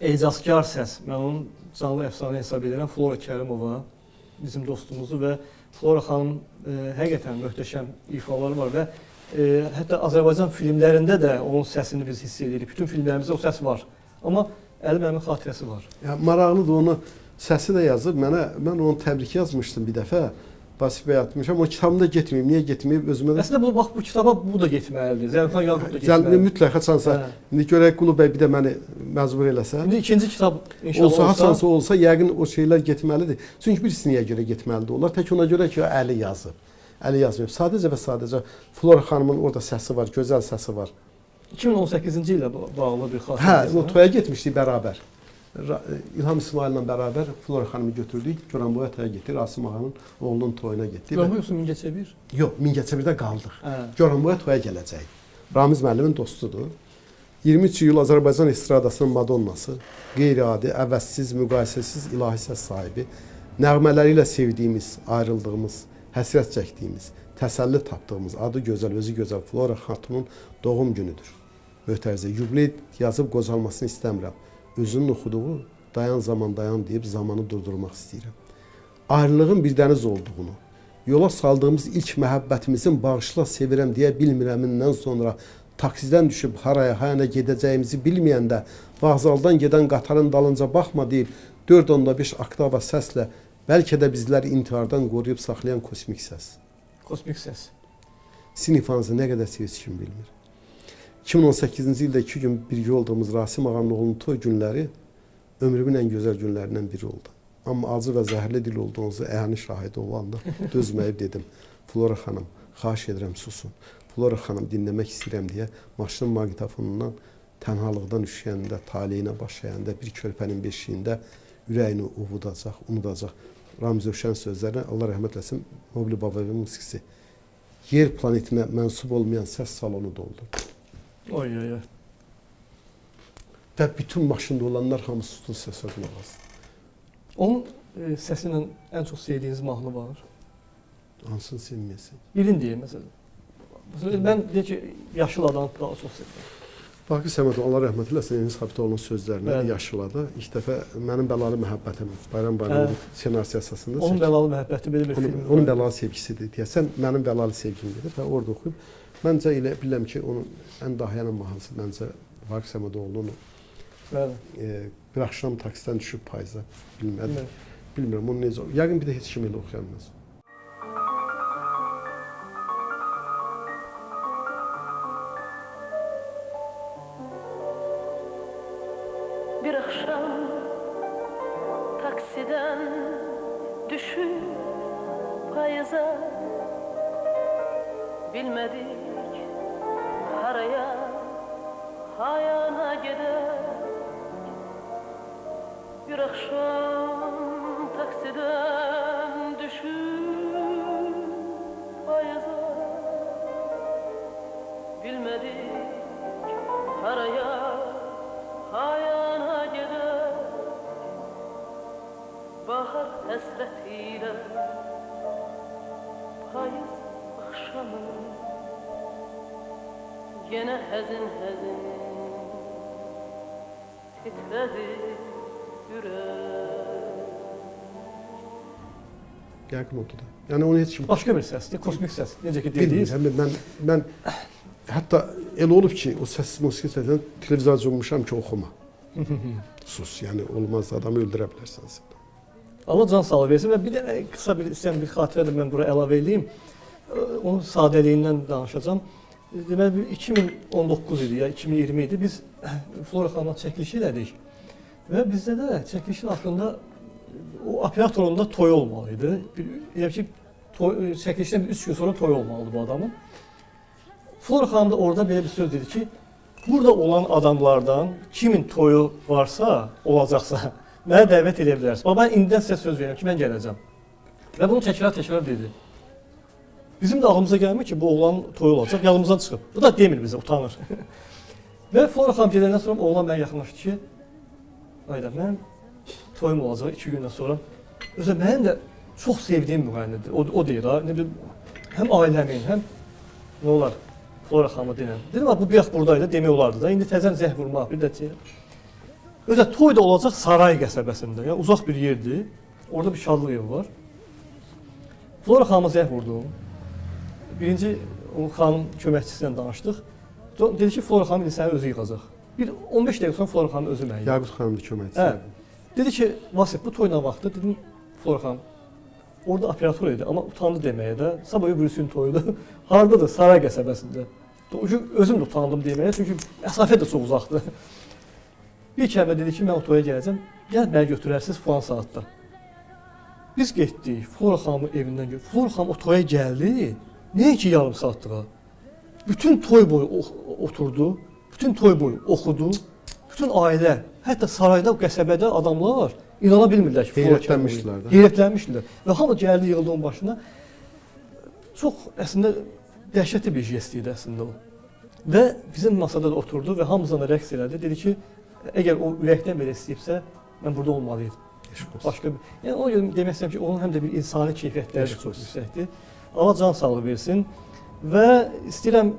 ecazkar səs, mən onun canlı əfsanə hesab edirəm, Flora Kərimova bizim dostumuzu və Flora xanım həqiqətən möhtəşəm ifaları var və hətta Azərbaycan filmlərində də onun səsini biz hiss edirik. Bütün filmlərimizdə o səs var. Amma Əli müəllimin xatirəsi var. Ya, maraqlıdır, onu səsi də yazıb mənə, mən onu təbrik yazmışdım bir dəfə. Vasif bəy atmışam, o kitabımda getməyib, niyə getməyib özümə də... Əslində, bu, bax, bu kitaba bu da getməlidir, Zəlimxan Yaqub da getməlidir. Mütləq haçansa, indi görək Qulu bəy bir də məni məcbur eləsə. İndi ikinci kitab inşallah olsa... Haçansa olsa, yəqin o şeylər getməlidir. Çünki birisi niyə görə getməlidir onlar? Tək ona görə ki, Əli yazıb. Əli yazmayıb. Sadəcə və sadəcə Flora xanımın orada səsi var, gözəl səsi var. 2018-ci ilə bağlı bir xatirə. Hə, o toya getmişdik bərabər. İlham İsmaillə bərabər Flora xanımı götürdük, Goranboya toya getdik, Rasim ağanın oğlunun toyuna getdik. Goranboy yoxsa Mingəçevir? Yox, Mingəçevirdə qaldıq. Goranboya toya gələcəkdik. Ramiz müəllimin dostudur. 23 iyul Azərbaycan estradasının Madonnası, qeyri-adi, əvəzsiz, müqayisəsiz ilahi səs sahibi, nəğmələri ilə sevdiyimiz, ayrıldığımız, həsrət çəkdiyimiz, təsəlli tapdığımız, adı gözəl, özü gözəl Flora xatunun doğum günüdür. Möhtərizə, yubiley yazıb qocalmasını istəmirəm. Özünün oxuduğu dayan zaman dayan deyib zamanı durdurmaq istəyirəm. Ayrılığın bir dəniz olduğunu, yola saldığımız ilk məhəbbətimizin bağışla sevirəm deyə bilmirəmindən sonra taksidən düşüb haraya, hayana gedəcəyimizi bilməyəndə, vağzaldan gedən qatarın dalınca baxma deyib 4.5 oktava səslə bəlkə də bizləri intihardan qoruyub saxlayan kosmik səs. Kosmik səs. Sizin ifanızı nə qədər sevir kim bilmir. 2018-ci ildə 2 gün birgə olduğumuz Rasim ağanın oğlunun toy günləri ömrümün ən gözəl günlərindən biri oldu. Amma acı və zəhərli dil olduğunuzu əyani şahidi olanda dözməyib dedim. Flora xanım, xahiş edirəm susun. Flora xanım dinləmək istəyirəm deyə maşının maqnitofonundan tənhalıqdan üşüyəndə, taleyinə baş əyəndə, bir körpənin beşiyində ürəyini ovudacaq, unudacaq. Ramiz Rövşən sözlərinə Allah rəhmət eləsin, Mobili Babayevin musiqisi yer planetinə mənsub olmayan səs salonu doldurdu. Oy, oy, oy. Və bütün maşında olanlar hamısı tutun səsə qulaq asdı. Onun səsi ilə ən çox sevdiyiniz mahnı var? Hansını sevməyəsən? Birini deyim, məsələn. Məsələn, mən deyək ki, Yaşıl Adanı daha çox sevirəm. Baqir Səmədov, Allah rəhmət eləsin, Enis Sabitoğlu'nun sözlərinə Yaşıl Ada. İlk dəfə mənim bəlalı məhəbbətim, Bayram Bayramovun ssenarisi əsasında. Onun bəlalı məhəbbəti belə bir film. Onun bəlalı sevgisidir deyəsən, mənim bəlalı sevgim gedir və orada oxuyub. Məncə elə bilirəm ki, onun ən dahiyana mahnısı məncə Vaqif Səmədoğlu'nun bir axşam taksidən düşüb payıza, bilmədim. Bilmirəm, onu necə... Yəqin bir də heç kim elə oxuya bilməz. Bir axşam taksidən düşüb payıza, bilmədik haraya, hayana gedək. Bir axşam taksidən düşüb payıza, bilmədik haraya, hayana gedək. Bahar həsrətilə payız axşamı yenə həzin həzin titrədi ürək. Yəqin odur da. Yəni onu heç kim... Başqa bir səsdir, kosmik səs. Necə ki dediniz. Bilmirəm, mən hətta elə olub ki, o səs musiqi səsindən televizora cummuşam ki, oxuma. Sus, yəni olmaz, adamı öldürə bilərsən sən. Allah can sağlığı versin və bir dənə qısa bir istəyən bir xatirə də mən bura əlavə edeyim. Onun sadəliyindən danışacağam. Deməli, 2019 idi ya, 2020 idi. Biz Flora xanımla çəkiliş elədik və bizdə də çəkilişin axırında o operatorun da toyu olmalı idi. Elə ki, çəkilişdən 3 gün sonra toyu olmalıdır bu adamın. Flora xanım da orada belə bir söz dedi ki, burada olan adamlardan kimin toyu varsa, olacaqsa, mənə dəvət edə bilərsiniz. Bax, mən indidən sizə söz verirəm ki, mən gələcəm. Və bunu təkrar-təkrar dedi. Bizim də ağlımıza gəlmir ki, bu oğlanın toyu olacaq, yadımızdan çıxıb. Bu da demir bizə, utanır. Və Flora xanım gedəndən sonra oğlan mənə yaxınlaşdı ki, Ayda, mənim toyum olacaq 2 gündən sonra. Özə mənim də çox sevdiyim müğənnidir. O deyir, ha, nə bilim, həm ailəmin, həm nə olar, Flora xanıma deyirəm. Dedim, bu bir buradaydı, demək olardı da. İndi təzən zəh vurmaq, bir də ki. Özə toy da olacaq Saray qəsəbəsində. Yəni uzaq bir yerdir. Orada bir şadlıq evi var. Flora xanıma zəng vurdum. Birinci o xanım köməkçisi ilə danışdıq. Dedi ki, Flora xanım indi səni özü yığacaq. Bir 15 dəqiqə sonra Flora xanım özü mənə yığdı. Yaqut xanım da köməkçisi. Hə. Dedi ki, Vasif, bu toy nə vaxtdır? Dedim, Flora xanım, orada operator idi, amma utandı deməyə də. Sabah öbürsünün toyudur. Hardadır? Saray qəsəbəsində. Özüm də utandım deməyə, çünki məsafə də çox uzaqdır. Bir kəlmə dedi ki, mən o toya gələcəm, gəl məni götürərsiniz filan saatda. Biz getdik, Flora xanımı evindən götürdük. Flora xanım o toya gəldi, nəyə ki yarım saatlığa? Bütün toy boyu oturdu, bütün toy boyu oxudu, bütün ailə, hətta sarayda, qəsəbədə adamlar inana bilmirlər ki, Flora heyrətlənmişdilər də. Heyrətlənmişdilər. Və hamı gəldi, yığıldı onun başına. Çox əslində dəhşətli bir jest idi əslində o. Və bizim masada da oturdu və hamımızla da rəqs elədi. Dedi ki, əgər o ürəkdən belə istəyibsə, mən burada olmalıydım. Başqa bir, yəni ona görə demək istəyirəm ki, onun həm də bir insani keyfiyyətləri çox yüksəkdir. Allah can sağlığı versin və istəyirəm